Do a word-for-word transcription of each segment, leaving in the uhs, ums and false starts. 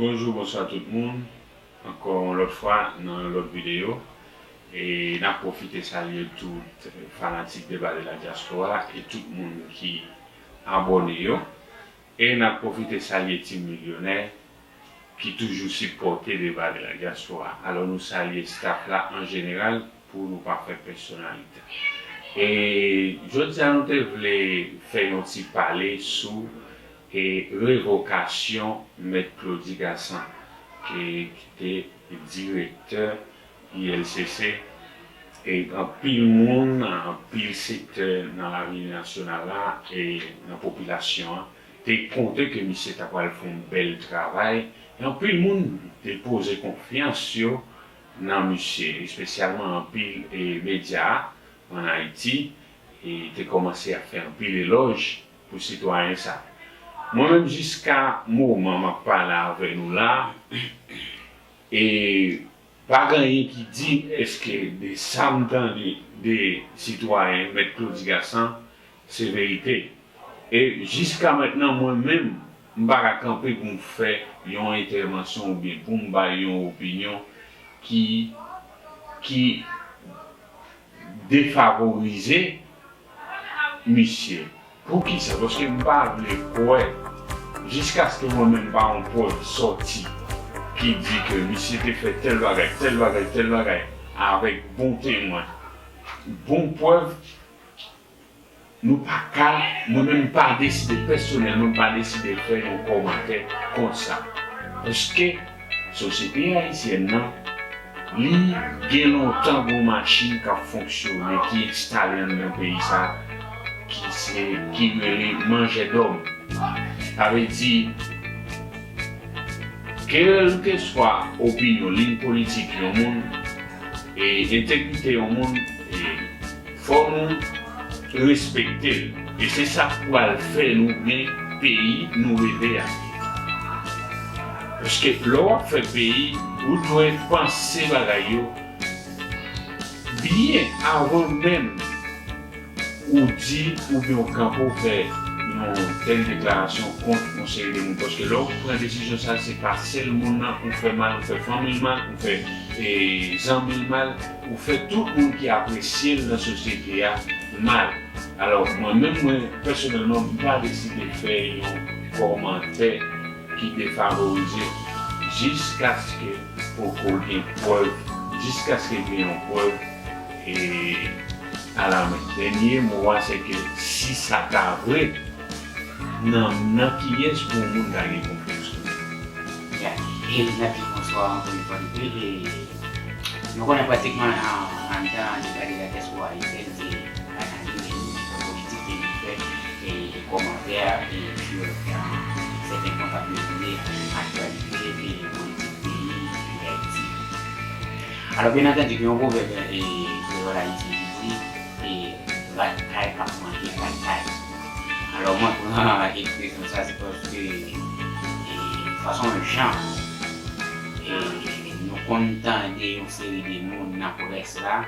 Bonjou, bonswa tout moun. Ankò yon lòt fwa nan yon lòt videyo. E n ap pwofite salye tout fanatik Deba de la Diaspora e tout moun ki abòne yo. E n ap pwofite salye Team Milyonè ki toujou sipòte Deba de la Diaspora. Alò nou salye staff la an jeneral pou nou pa fè pèsonalite. E jodi a nou te vle fè yon ti pale sou e revokasyon Mèt Claudy Gassant ki, ki te direktè I L C C. E anpil moun, anpil sektè nan lavi nasyonal la e nan popilasyon an te konte ke misye ta pral fè yon bèl travay. E anpil moun te poze konfyans yo nan misye, espesyalman anpil e medya ann Ayiti e te kòmanse ap fè anpil elòj pou sitwayen sa. Mwen menm, jiska moman m ap pale avè nou la, e pa gen anyen ki di èske de sa m tande de sitwayen Mèt Claudy Gassant se verite. E jiska mentnan, mwen menm, m pa ka kanpe pou m fè yon entèvansyon oubyen pou m bay yon opinyon ki, ki defavorize misye. Poukisa? Paske m pa vle kwè, jiskaske mwen menm m pa yon prèv sòti ki di ke misye te fè tèl bagay, tèl bagay, tèl bagay, avèk bon temwen, bon prèv, nou pa ka, mwen menm m pa deside, pèsonèlman, m pa deside fè yon kòmantè kont sa. Paske sosyete ayisyèn nan, li gen lontan gon machin k ap fonksyone, ki enstale anndan peyi sa, ki se, ki rele manjè dòm. Sa vle di, kèlkeswa opinyon, liy politik yon moun, e entegrite yon moun, e fò nou respekte l. E se sa k pral fè nou gen peyi nou reve a. Paske lè w ap fè peyi, ou dwe panse bagay yo byen avan menm ou di oubyen ou kanpe w fè yon tèl deklarasyon kont yon seri de moun. Paske lè w pran desizyon sa, se pa sèl moun nan ou fè mal, ou fè fanmi l mal, ou fè e, zanmi l mal, ou fè tout moun ki apresye l nan sosyete a mal. Alò, mwen menm, mwen, pèsonèlman, m pa deside fè yon kòmantè ki defavorize l jiskaske poko gen prèv, jiskaske gen yon prèv e, alamen. Dènye mo a, se ke si sa ta vre, nan, nan kiyès pou yon moun ta gen konfyans kounye a? Ya, e n ap di bonswa ankò yon fwa de plis. E nou konnen pratikman an, anndan Deba de la Diaspora ayisyèn, se analiz e politik ke nou fè e kòmantè e sou sèten pwen k ap domine aktyalite e politik peyi Dayiti. Alò, byen antandi, gen yon pwovèb e kreyòl ayisyen ki di, e rat kay p ap manje rat kay. Alò, mwen pran ekspresyon sa, se paske e fason jan e nou konn tande yon seri de moun nan près la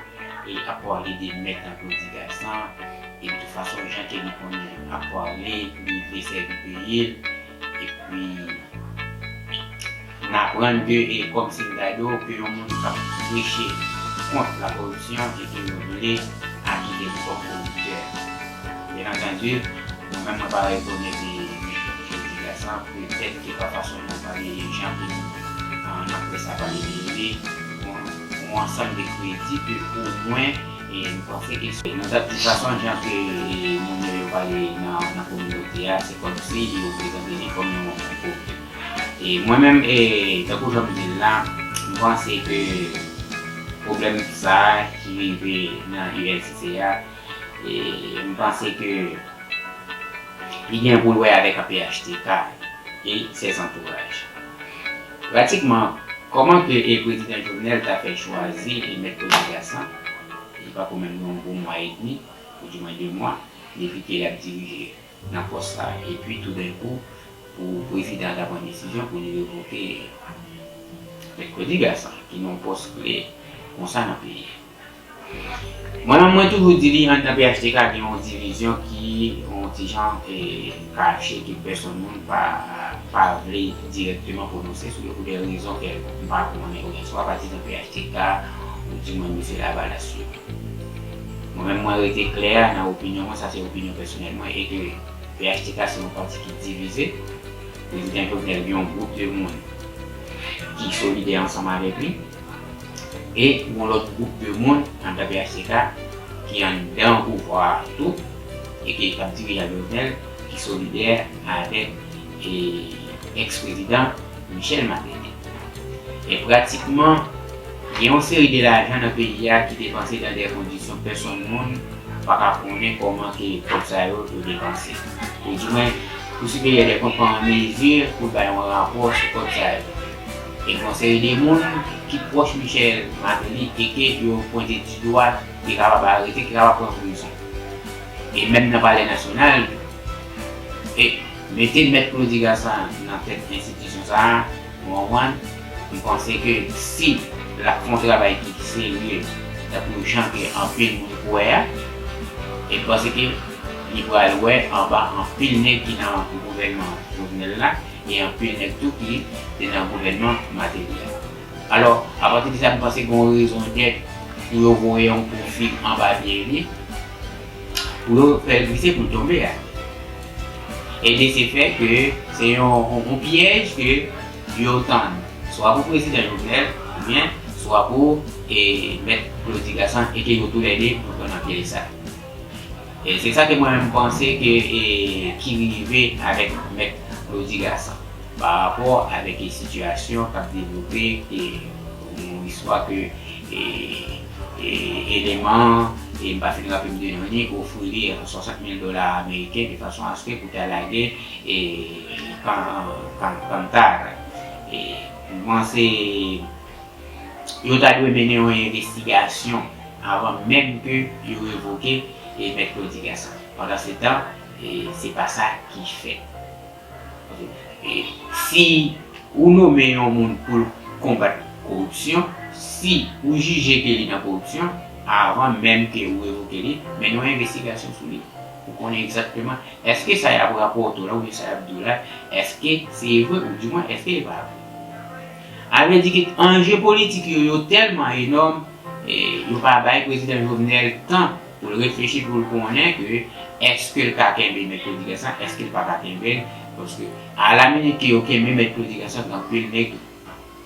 e ap pale de Mèt Claudy Gassant, e de tout fason, jan ke li konn ap pale, li vle sèvi peyi l, epi n aprann ke, e kòmsi m ta di w, ke yon moun k ap preche kont la koripsyon e ke yo vle akite l kòm koriptè. Byen antandi, mwen menm, mwen pa rekonèt e Mèt Claudy Gassant, petèt ke pa fason l ap pale, e jan ke moun nan près la pale de li, yon, yon ansanm de kredi ke omwen e m panse ke se nan dat de fason jan ke e moun yo, yo pale nan, nan kominote a, se kòmsi yo prezante li kòm yon, yon pwoblèm. E mwen menm, e tankou jan m di l la, m panse ke pwoblèm sa a ki rive nan U L C C a, e m panse ke li gen pou l wè avèk A P H T K e ses antouraj. Pratikman, kòman ke e prezidan Jovenel ta fè chwazi e Mèt Claudy Gassant, li pa ko menm yon bon mwa edmi, ou di mwen de mwa, depi ke l ap dirije nan pòs la, epi toudenkou, pou prezidan an ta pran desizyon pou li revoke Mèt Claudy Gassant, ki nan yon pòs kle konsa nan peyi a. Mwen menm, mwen toujou di li, anndan P H T K gen yon divizyon ki yon ti jan, e, kache, ke pèsonn moun pa, pa vle dirèkteman pwononse sou yo pou de rezon kèlkonk, m pa konnen, oubyen swa patizan P H T K, oudimwen misye Lavalas yo. Mwen menm, mwen rete klè nan opinyon mwen, sa se opinyon pèsonèl mwen, e ke P H T K se yon pati ki divize. Prezidan Jovenel gen yon gwoup de moun ki solidè ansanm avèk li, e yon lòt gwoup de moun anndan P H T K ki anndan pouvwa a tou, e ki t ap dirije ak Jovenel, ki solidè avèk, e, eks-prezidan Michel Martelly. E pratikman, gen yon seri de lajan nan peyi a ki depanse nan de kondisyon pèsonn moun pa ka konnen kòman ke kòb sa yo, yo depanse. Oudimwen, Kou Siperyè dè Kont pa an mezi pou l bay yon rapò sou kòb sa yo. E gen yon seri de moun ki pwòch Michel Martelly e ke yo pwente di dwa, ki kapab arete, ki kapab pran prizon. E menm nan Palè Nasyonal, e mete Mèt Claudy Gassant nan tèt enstitisyon sa a, ou konprann, m panse ke si l ap fè yon travay ki serye, tankou jan ke anpil moun kwè a, e m panse ke li pral wè anba anpil nèg ki nan gouvènman Jovenel la, e anpil nèg tou ki te nan gouvènman Martelly a. Alò, apati de sa, m panse gen yon rezon dèt pou yo voye yon kou fig anba pye li, pou yo fè l glise, pou l tonbe a. E de se fè ke se yon, yon, yon pyèj ke yo tann, swa pou prezidan Jovenel, oubyen swa pou, e, Mèt Claudy Gassant, e ke yo toulède yo pran nan pyèj sa. E se sa ke mwen menm m panse ke, e, ki rive avèk Mèt Claudy Gassant pa rapò avèk, e, sitiyasyon k ap devlope, e, yon istwa ke, e, e, eleman, e m pa fin raple m de non li, ofri li swasant mil dola ameriken de fason aske pou ta lage, e, kan, kan, kantar. E m panse yo ta dwe mennen yon envestigasyon avan menm ke yo revoke, e, Mèt Claudy Gassant. Pandansetan, e, se pa sa ki fèt. E si ou nonmen yon moun pou l konbat koripsyon, si ou jije ke li nan koripsyon, avan menm ke ou revoke li, mennen yon envestigasyon sou li. Pou konnen egzakteman, èske sa y ap rapòte w la oubyen sa y ap di w la, èske se vre oudimwen èske li pa vre. A vle di ke anje politik yo, yo tèlman enòm, e yo pa bay prezidan Jovenel tan pou l reflechi, pou l konnen ke èske l ka kenbe Mèt Claudy Gassant, èske l pa ka kenbe l, paske a la minit ke yo kenbe Mèt Claudy Gassant, gen anpil nèg,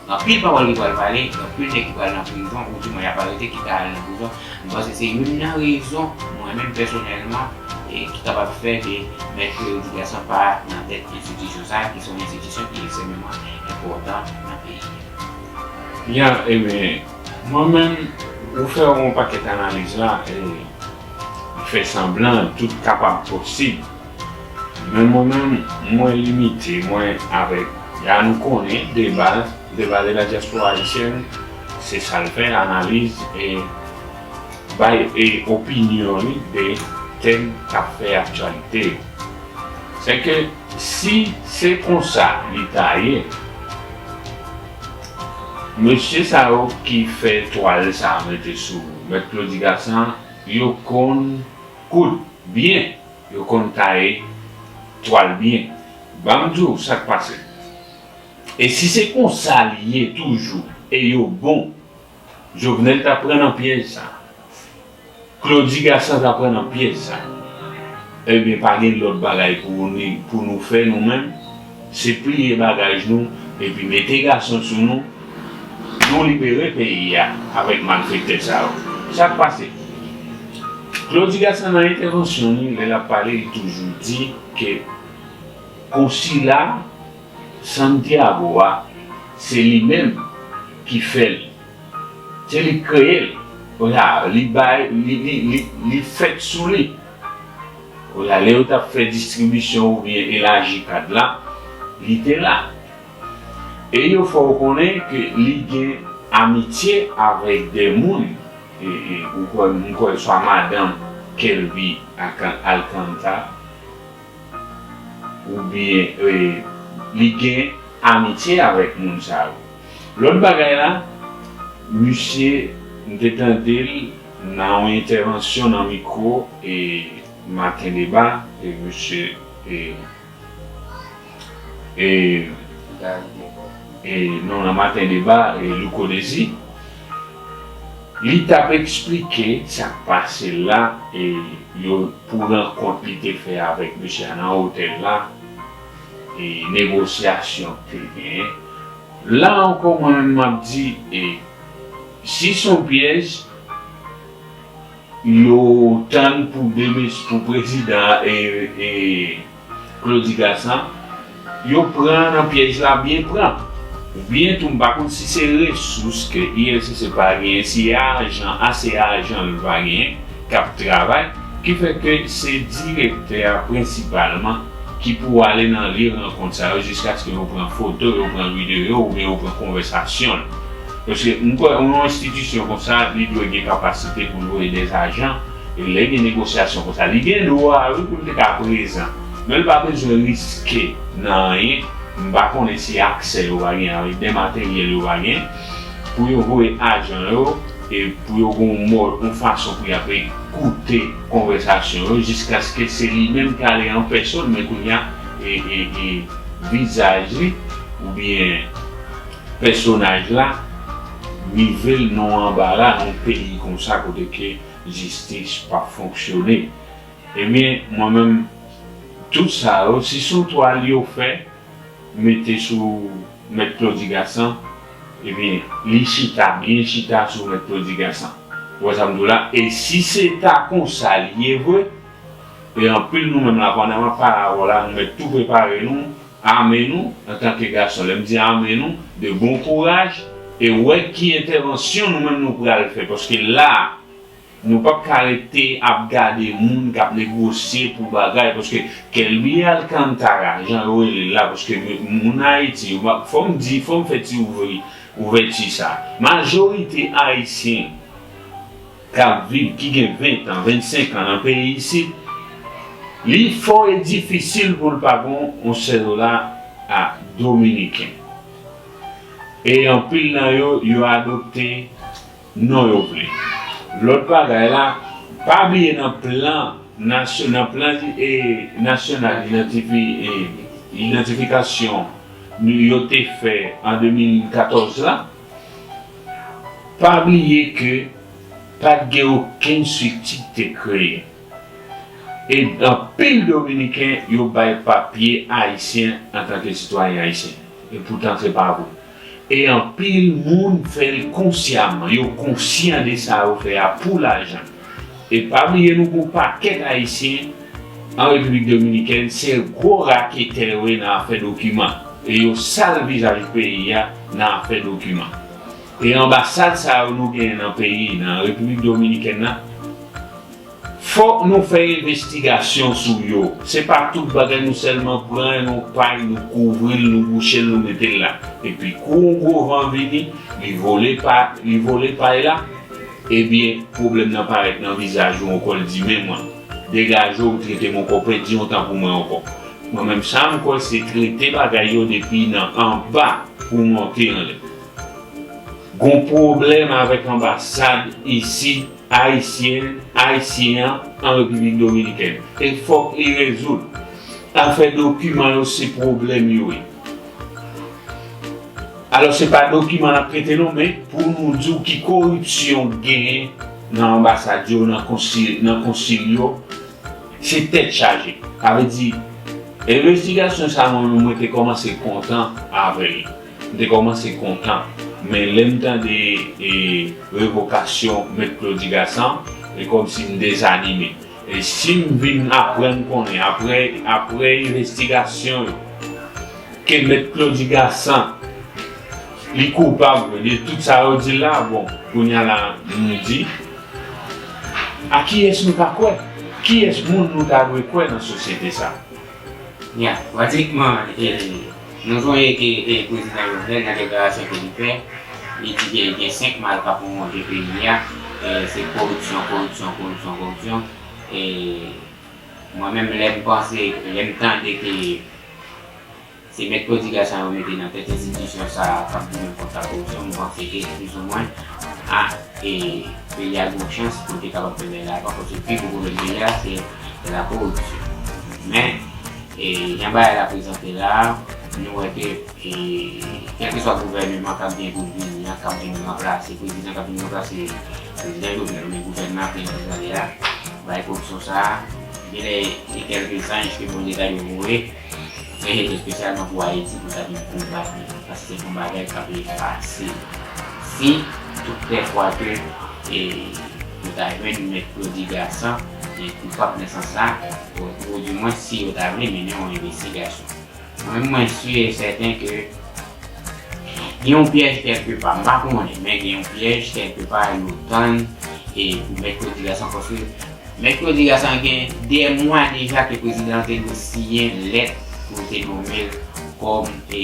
gen anpil pawòl ki pral pale, gen anpil nèg ki pral nan prizon, oudimwen y ap arete, ki ka al nan prizon. M panse se youn nan rezon, mwen menm pèsonèlman, e ki kapab fè ke Mèt Claudy Gassant pa nan tèt enstitisyon sa a, ki se yon enstitisyon ki ekstrèmeman enpòtan nan peyi a. Ya, ebyen, mwen menm, ou fè yon pakèt analiz la, e fè sanblan, tout kapab posib. Men mwen menm, mwen limite mwen avèk, ya nou konnen, deba, deba de la diaspora haïtienne, se sa l fè, analiz e bay, e opinyon li de tèm k ap fè aktyalite yo. Se ke si se konsa li ta ye, mesye sa yo ki fè twal sa a mete sou Mèt Claudy Gassant, yo konn koud byen, yo konn taye twal byen. Ban m di w sa k pase. E si se konsa li ye toujou, e yo bon, Jovenel t ap pran nan pyèj sa. Claudy Gassant t ap pran nan pyèj sa. Ebyen, pa gen lòt bagay pou nou, pou nou fè nou menm, se pliye bagaj nou, epi mete gason sou nou, nou libere peyi a avèk malfektè sa yo. Sa k pase? Claudy Gassant nan entèvansyon li, lè l ap pale, li toujou di ke konsila Santiago a, se li menm ki fè l. Se li k kreye l. Kounye a, li bay, li, li, li, li fèt sou li. Kounye a, lè yo t ap fè distribisyon oubyen elaji kad la, li te la. E yo fè w konnen ke li gen amitye avèk de moun, e, e, ou kwè, m kwè swa madanm Kelby Alcantara, oubyen, e, li gen amitye avèk moun sa yo. Lòt bagay la, misye, m te tande l, nan yon entèvansyon nan mikwo e Maten Deba, e mesye e, e, e non, nan Maten Deba, e Louko Dezi, li t ap eksplike sa k pase la, e yo pou rankont li te fè avèk mesye a nan otèl la, e negosyasyon k te genyen. La ankò, mwen menm m ap di, e si s on pyèj, yo tann pou de mes-, pou prezidan e, e Claudy Gassant, yo pran nan pyèj la, byen pran. Oubyen tou, m pa konn si se resous ke I L C C pa genyen, si ajan, ase ajan l pa genyen, k ap travay, ki fè ke se direktè a prensipalman ki pou ale nan lye rankont sa yo jiskaske yo pran foto, yo pran videyo, oubyen yo pran konvèsasyon l. Paske m kwè yon enstitisyon konsa, li dwe gen kapasite pou l voye dèzajan, e lè gen negosyasyon konsa, li gen dwa, wi, pou l te ka prezan. Men l pa bezwen riske nan anyen. M pa konnen si aksè yo pa gen avèk de materyèl yo pa gen, pou yo voye ajan yo, e pou yo gen yon mòd, yon fason pou y ap ekoute konvèsasyon yo, jiskaske se li menm k ale an pèsòn, men kounye a, e, e, e vizaj li, oubyen pèsonaj la, rive l nan yon anbara, nan yon peyi konsa, kote ke jistis p ap fonksyone. Ebyen, mwen menm, tout sa yo, si se yon twal yo fè, mete sou Mèt Claudy Gassant, ebyen, li chita, byen chita sou Mèt Claudy Gassant. Ou wè sa m di w la? E si se ta konsa li ye vre, e anpil nou menm la, pandan m ap pale avè w la, nou mèt tou prepare nou, ame nou, antanke gason. Lè m di ame nou, de bon kouraj, e wè ki entèvansyon nou menm nou pral fè. Paske la, nou p ap ka rete ap gade moun k ap negosye pou bagay, paske Kelby Alcantara, jan yo rele l la, paske m-, moun Ayiti, yo pa, fò m di, fò m fè ti ouvri, ouvèti sa. Majorite Ayisyen k ap viv, ki gen ven tan, vennsenk an nan peyi isit, li fò e difisil pou l pa gon yon sèl dola a Dominiken. E anpil nan yo, yo adopte non yo vle. Lòt bagay la, pa bliye nan plan nasyo-, nan plan, e, nasyonal idantifi-, e, idantifikasyon nou yo te fè an de mil katòz la, pa bliye ke pa t gen okenn estrikti ki te kreye. E anpil Dominiken, yo bay papye ayisyen antanke sitwayen ayisyen. E poutan, se pa vre. E anpil moun fè l konsyaman. Yo konsyan de sa yo fè a pou lajan. E pa bliye, nou gon pakèt Ayisyen an Repiblik Dominikèn, se gwo raketè yo ye nan afè dokiman. E yo sal vizaj peyi a nan afè dokiman. E anbasad sa yo nou genyen nan peyi, nan Repiblik Dominikèn nan, fòk nou fè envestigasyon sou yo. Se pa tout bagay nou sèlman pran yon pay, nou kouvri l, nou bouche l, nou mete l la. Epi kou yon gwo van vini, li vole pa-, li vole pay la, ebyen, pwoblèm nan parèt nan vizaj ou ankò, l di, "Men mwen, degaje w, trete m ankò, pèdi yon tan pou mwen ankò." Mwen menm, sa m kwè, se trete bagay yo depi nan anba pou monte anlè. Gon pwoblèm avèk anbasad isit, ayisyen, ayisyen an, an Repiblik Dominikèn. E fòk li rezoud. Afè dokiman yo, se pwoblèm yo ye. Alò, se pa dokiman n ap trete non, men pou nou di w ki koripsyon genyen nan anbasad yo, nan konsil, nan konsil yo, se tèt chaje. Sa vle di, envestigasyon sa a, mwen menm, mwen te kòmanse kontan avè l. M te kòmanse kontan. Men lè m tande, e, revokasyon Mèt Claudy Gassant, e kòmsi m dezanime. E si m vin aprann konnen, apre, apre envestigasyon yo, ke Mèt Claudy Gassant, li koupab de tout sa yo di l la, bon, kounye a la, nou di, a kiyès nou ka kwè? Kiyès moun nou ta dwe kwè nan sosyete sa? Ya, pratikman, e, nou sonje ke, e, prezidan Jovenel, nan deklarasyon ke li fè, li di ke gen senk mal k ap wonje peyi a, e, se koripsyon, koripsyon, koripsyon, koripsyon. E mwen menm, lè m panse, lè m tande ke se Mèt Claudy Gassant yo mete nan tèt enstitisyon sa a k ap goumen kont lakoripsyon, m panse ke plizoumwen, a, e, Peyi a gen yon chans pou l te kapab fè bagay la avan, paske pi gwo pwoblèm peyi a, se, se la koripsyon. Men, e, jan bagay la prezante la, nou wè ke, e, kèlkeswa gouvèneman k ap gen pou vini an, k ap vin ranplase, prezidan k ap vin ranplase prezidan Jovenel, oubyen gouvènman k ap vin ranplase a, bagay koripsyon sa a, genlè e kèlke zanj ke Bondye ta dwe voye, e, espesyalman pou Ayiti, pou ta vin konbat li, paske se yon bagay k ap efase. Si tout lè fwa ke, e, yo ta jwenn Mèt Claudy Gassant, e, koupab nan sans sa, ou, oudimwen si yo ta vle mennen yon envestigasyon. Mwen menm, mwen si e sèten ke gen yon pyèj kèlkepa, m pa konnen, men gen yon pyèj kèlkepa yo tann, e, pou Mèt Claudy Gassant, paske Mèt Claudy Gassant gen de mwa deja ke prezidan an te dwe siyen lèt pou l te nonmen l kòm, e,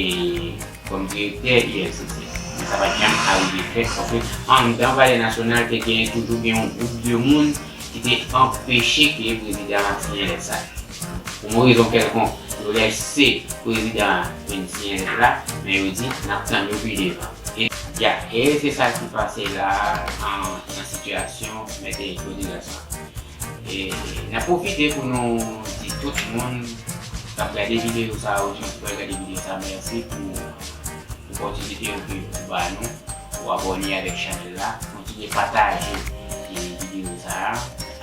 kòm direktè I L C C. Men sa pa t janm arive fèt, paske anndan Palè Nasyonal te gen, toujou gen yon gwoup de moun ki te anpeche ke prezidan an siyen lèt sa. Pou yon rezon kèlkonk, yo lèse prezidan an vin siyen lèt la, men yo di, "N ap tann yo pi devan." E, ya, e se sa ki pase la, an, nan sitiyasyon Mèt Claudy Gassant. E n ap pwofite pou nou di tout moun k ap gade videyo sa a, oubyen ki pral gade videyo sa a, mèsi pou opòtinite yo ke ou ba nou, ou abòne avèk chanèl la, kontinye pataje, e, videyo sa a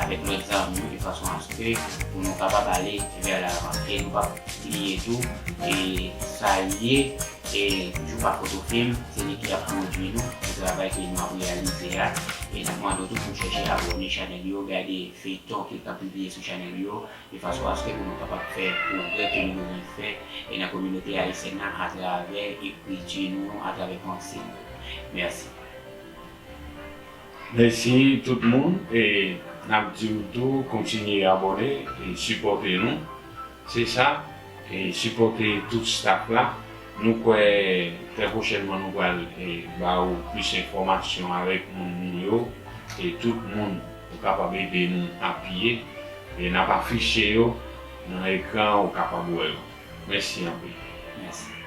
avèk lòt zanmi yo, de fason aske pou nou kapab ale vè lavan. E nou p ap bliye tou, e, salye, e, Joupa Fotofilm, se li ki ap pwodui nou pou travay ke nou ap reyalize a. E n ap mande w tou pou chèche abòne chanèl yo, gade feyton ki t ap pibliye sou chanèl yo, de fason aske pou nou kapab fè pwogrè ke nou bezwen fè, e nan kominote ayisyèn nan atravè ekriti nou, atravè panse nou. Mèsi. Mèsi tout moun, e n ap di w tou kontinye abòne e sipòte nou. Se sa, e sipòte tout staff la. Nou kwè trè pwochènman nou pral, e, ba ou plis enfòmasyon avèk moun nou yo, e tout moun ou kapab ede nou apiye. E n ap afiche yo nan ekran, ou kapab wè yo. Mèsi anpil. Mèsi.